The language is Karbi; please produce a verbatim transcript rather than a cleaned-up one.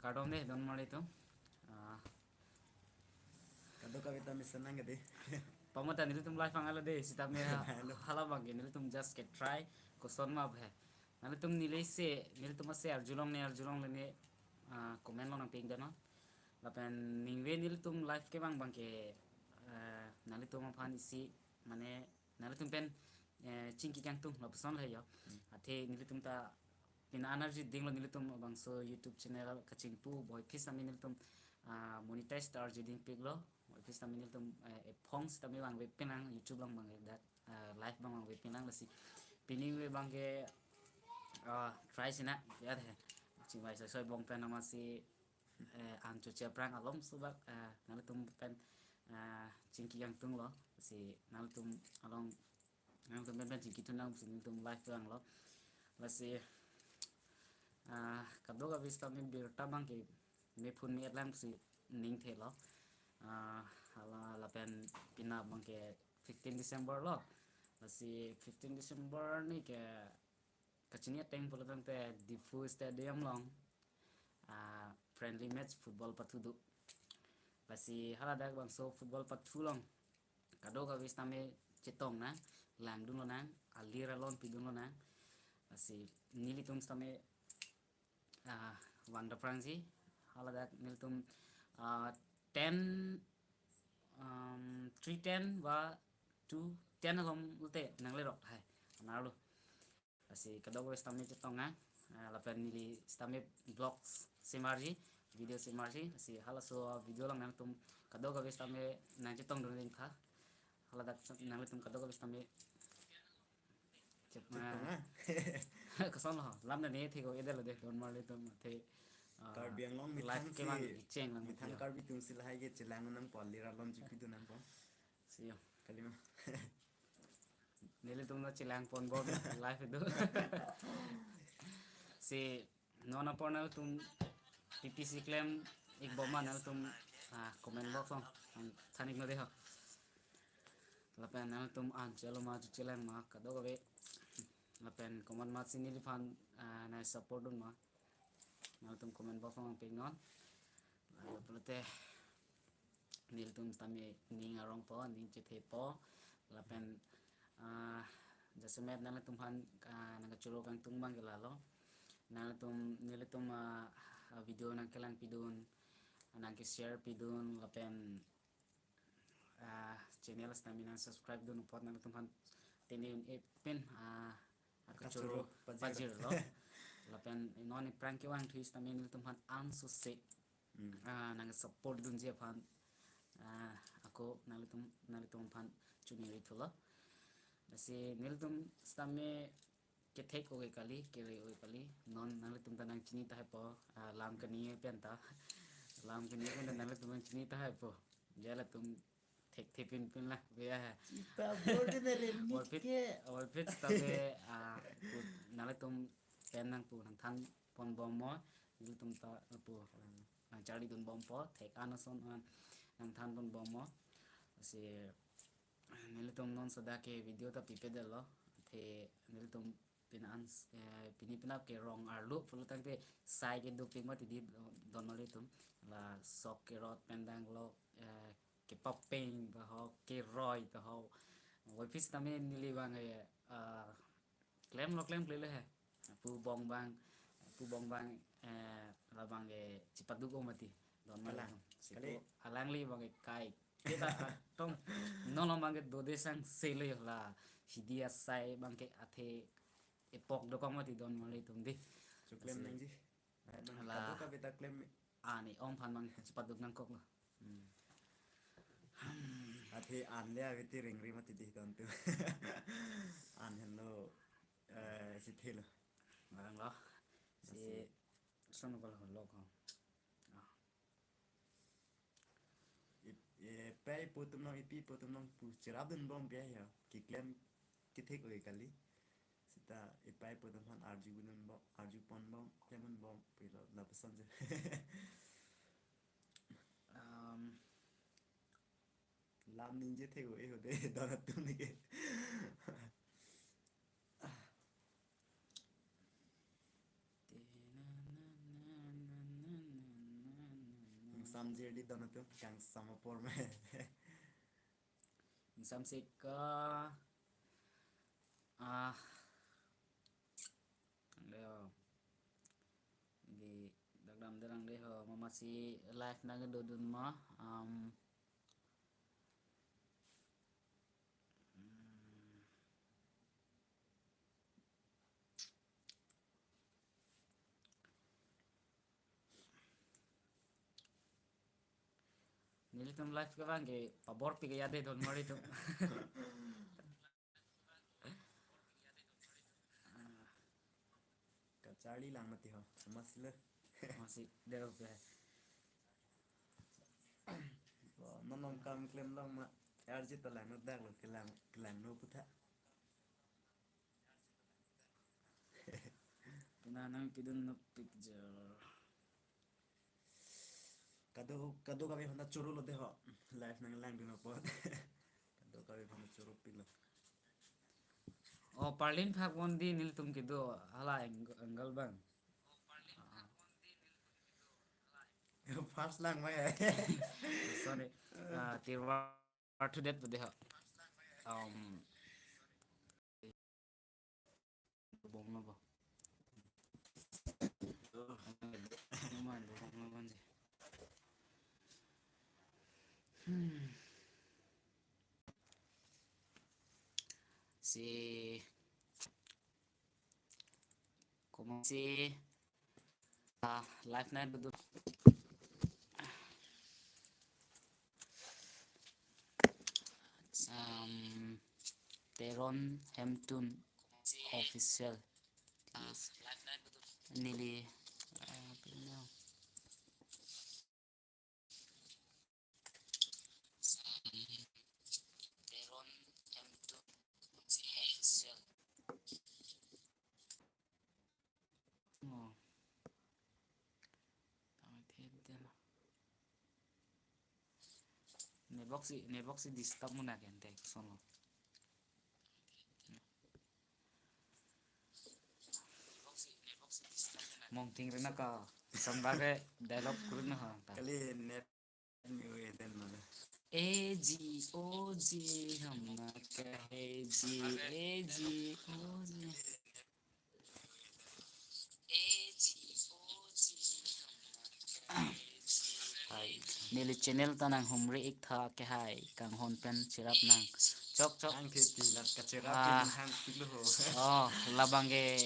Kardom dei don marli atum. Ah, Kadokave ta mesen nang ke dei. Pamota nelitum live ang alo dei, sitame ha-, Hello. Hala abangke nelitum just ketry koson ma abang he. Nelitum neli se, nelitum ase arjulongne, arjulongle ne, ah, comment along nangpingdunnon. Lapen ningve nelitum live kevang abangke, eh, nelitum aphan isi, mane nelitum pen, eh, chingki kangtung lapuson le yo. Hmm. Athe nelitum ta pini an arjudinglo, nelitum labangso YouTube channel kachingpu, puvoiphit sitame nelitum, ah, monetize ta arjudingpiklo. Puvoiphit sitame nelitum, eh, ephong sitame vangvepinlang, YouTube along vangvedak, ah, live abang vangvepinlang, lasi pini ve abangke, ah, try sinang ya dei. Chingvai soi soi bong pen amatsi, eh, an choche aphrang alom subak, eh, nelitum pen, eh, chingki kangtunglo, si nelitum along, nelitum pen pen chingkithunnang si nelitum live vanglo. Lasi, ah, kadokave sitame birta abangke me phone me-et lang si ning thelo. Ah, hala lapen pini abangke fifteen December lo. Lasi fifteen December ni ke kachini ateng pulo tangte Diphu Stadium along, ah, friendly match football pathu do. Lasi haladak bangso football pathu along kadokave sitame chetong nang, langdun lonang, alir alon pidun lonang. Lasi nelitum sitame, ah, vangdap aphrangsi haladak nelitum, ah, ten, um, three ten ba two ten alom lote nanglerok hai. Anarlo. Lasi kadokave sitame chetong nang, ah, lapen neli sitame vlogs semarji, video semarji, lasi halaso video along nangtum kadokave sitame nangchetongdun ring tha. Haladak sa-, nangtum kadokave sitame chet-, chetong ah, nang. Kosonlo, lam na ne thek-o-edetlo dei, don marli atum athe, ah, Karbi Anglong live methang kevang si, kecheng lang methang mati. Karbi atum si lahai ke chelang nangpo, alir alon chipidun nangpo. Si yo. Kalima. Nelitum ta chelang ponbom live do. Si non apor nangtum P P C klem-ikbom ma nangtum, ah, comment box along nangthan-iknon dei ho. Lapen nangtum an chelo ma, chelang ma, kadokave. Lapen komat amatsi neliphan, ah, nangsupport dun ma, nangtum comment box along nangpingnon. Lapen pulote nelitum sitame ning arongpo, ning chethepo. Lapen, ah, jasemet nangtumphan, ah, nangkachoro kangtung abangke lalo. Nangtum, nelitum, ah, ah, video nangkelang pidun, nangke-share pidun, lapen, ah, channel sitame nangsubscribe dun apot nangtumphan tene un-e pin, ah, kachoro, kachoro pajir, pajirlo. Lapen non aphrang kevangthu sitame nangtumphan ansose, hmm, ah, nangsupport dunji aphan, ah, ako nangtum, nangtumphan choningri thulo. Lasi nangtum sitame kethek-o ke kali, kere-o ke kali. Non nangtum ta nangchini tahai po, ah, lam keni pen ta. Lam keni pen ta nangtum nangchini tahai po. Jala tum thekthe pinpin la, ya. Sita bor de na remit puvoiphit ke. Puvoiphit sitame, ah, pu, nangtum pen nangpu nangthan ponbom mo, nangtum ta pu nangcharlidunbompo, thek-an ason an nangthan ponbom mo. Si nelitum non soda ke video ta pipedetlo, athe nelitum pini an, eh, pini penap ke rong arlo pulo tangte sai ke dopik mati dei don marli atum. La sok kerot pen danglo, eh, kepapeng ta ho, keroi ta ho. Puvoiphit sitame neli abang, eh, ah, klemlo klemklelo he. Pu bong abang, pu bong abang, eh, labang ke chipaduk-o mati don marli atum. Alang. Siko kali. Alangli abangke kai. Kita tong non along abangke dode sang selo la hidi asai abangke athe epok dokok mati don marli atum dei. Choklem nangji. Hala. Kadokave ta klem. Ani ong aphan abang chipaduk nangkoklo. Hmm. Athe an le ave ti ringri mati dei don atum. An henlo, eh, si thelo. Ngarang lo. Si. Lasi. Sono kal holok ho. Ah. Ip-, eh, pei po atum along, epi po atum along pu cherapdunbom pi ya. Keklem kethek-o ke kali. Sita epei po atum aphan arjudunbom, arju ponbom, klemdunbom, pilo lapuson je. Um, lam ningje thek-o-e ho dei, don atum ni ke. Te na na na na na na Samjir di don atum kangsam apor me. Samsik ka, ah, dei ho. Di dagdam derang dei ho, mama si live nangdodun ma, um, hmm. Nelitum live kevang ke pabor pi ke yade don mari tum. Kacharli lang mati ho, masih le. Masih dero pe. Bo, non nong kam klem long ma, arji ta lang dak lo, kelang, kelang no putha. Pina nang pidun no picture. Kado, kado kami hona choro lo dei ho. Live nang langdun apot. Kado kami hona choro pilo. Oh, Parlin phak bon di nelitum kedo hala ang-, angle abang. First lang mai. Sorry. Ah, tirwar to det dei ho. Um, Bong lo bo. Numan bong lo bonji. Hmm. Si komo si, ah, live nangdodun. Um, Teron Hemtun Official. Yes. Neli, ah, pino. Teron Hemtun Official. Oh. Tama theden. Network si, network si disturb muna kente sono. Mong ting rena ka, sambar ke dialogue kurun na ha. Kali net. A G, O G, hum na kahe ji, A G, O G. Hai. Neli channel ta nanghumri ik tha ke hai, kanghon pen chirap nang. Chok, chok. Ang the ti lat kachirap. Ah. Pen hang pilo ho. Oh, labang ke